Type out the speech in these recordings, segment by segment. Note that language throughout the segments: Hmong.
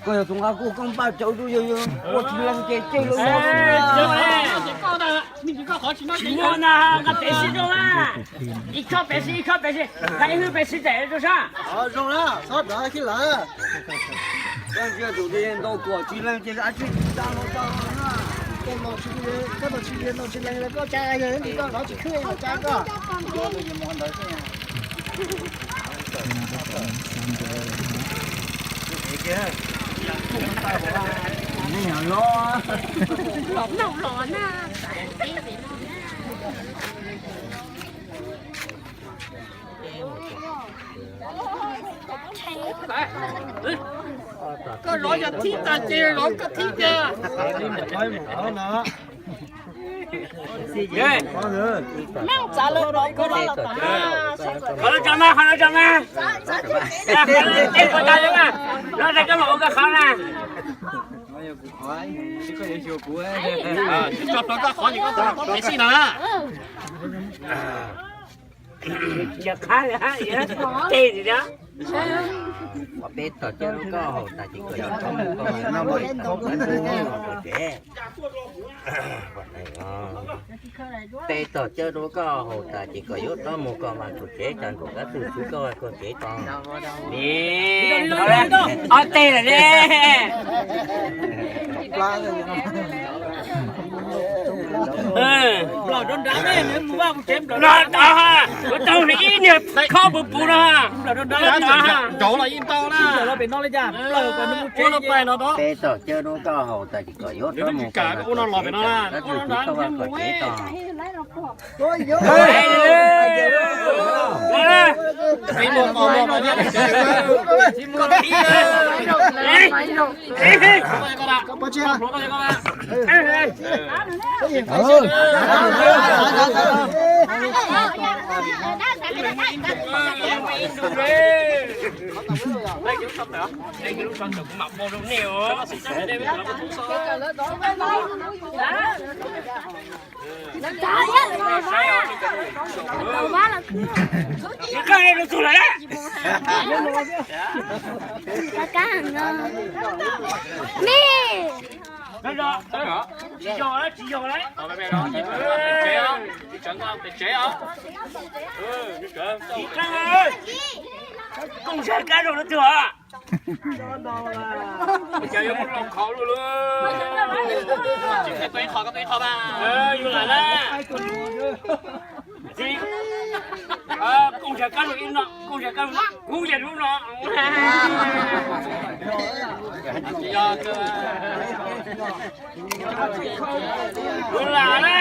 Koj yog tus nqa kuj koj npaj cauv rau yog ua tsis leej ces ceg lawm. Tsis muaj na, nqa pem sib rau na. Ib khob pem sib, ib khob pem sib, nqa ib hwj pem sib daim rau sab. Zoo na, txhob dav khib lawm. Koj ntsia tus twg ntau tuam tsis leej ces ab tsi tsis tau los tau na. Koj los tsis, koj los tsis, los tsis leej los koj tsa yog ntawd koj los tsis khwb los tsa koj. Koj zov yog thib tag ces zov koj thib tiag. Qhov no tso na, qhov no tso na. Tej puas tas li na. No rau koj los ua koj qhov na. Tso rau koj qhov ces koj pem sib no na. Yog qab li, tej li na. Peb tog coj rau koj haus tas ces kom yuav rov mus koj no. Peb tog coj rau koj haus tas ces kom yuav rov mus koj mas tus tsev cas nkaum kab tug xwb koj koj tsev tod. Ob teg lawm ne. Los tod, kuv tau ib niag khob puv puv no. Peb tog coj rau koj haus tas ces kom yuav rov mus koj mas tus tsev tod. Koj ntshai kab rau no twg os? Cas yuav muab loo khov luaj luaj. Tsis tuaj ib qho, koj tuaj ib qho mas. Yus lam na. Txiv, koj ntshai kab rau ib no, koj ntshai kab rau no, kuv yog lub no. Kuv lam na.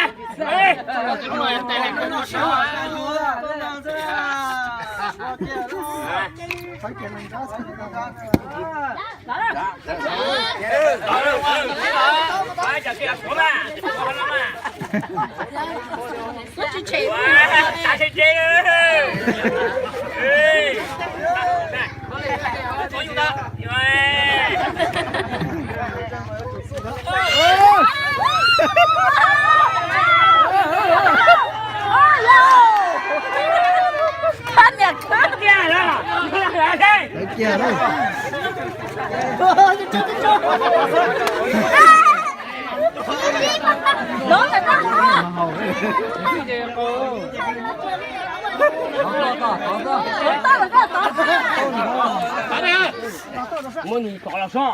Muab nws tom los soj.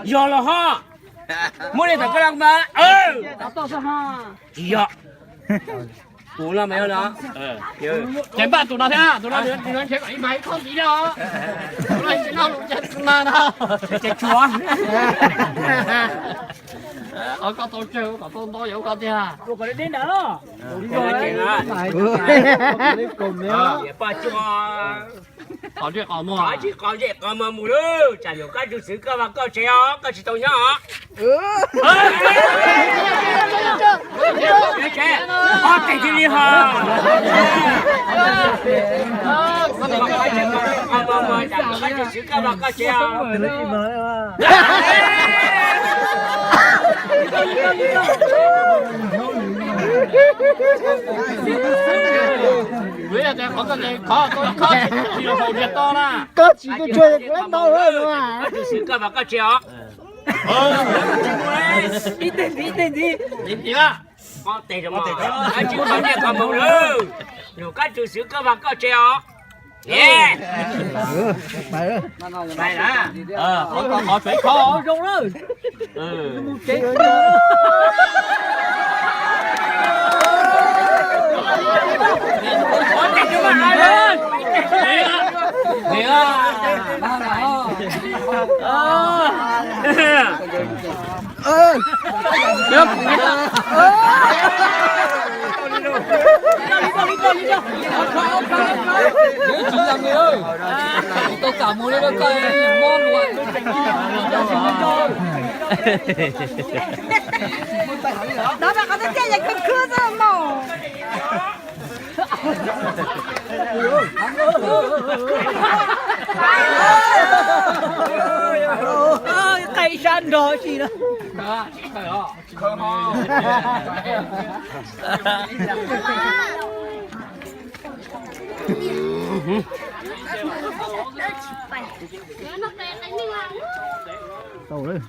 Yog los ho. Muab li tom koj los mas. Tsis yog. Tus no mas yog no. Ces npaj tus no thiab, tus no nws nrhiav kom ib mag ib khob ntxiv thiab os. Tus no tsis noj lus ces na no. Ces tshuav. Koj tau tsawg kom tau ntau yog koj tiag. Qos ntsej qos muag, qos ntsej qos muag mus lawm, tsam nyuam kab tug xwv koj mas koj tsev os, koj tsis tau nyob os. Ob teg thiaj li ho. Koj tsis xwv koj mas koj tsev os. Koj tsis tshua kuv lab ntau lawm. Koj tsis xwv koj mas koj tsev os. Ib teg ntxiv, ib teg ntxiv. Ib teg ntxiv. Koj tsis tau niaj koj mus lawm. Yog koj tsis xwv koj mas koj tsev os. Qhov tsev kho zoo lawm. Tau kam mus li koj mob luas. Đó là con tiếp theo, con cướp rất là mỏng. Ơi, qe sab nrog si no. Tau lawm.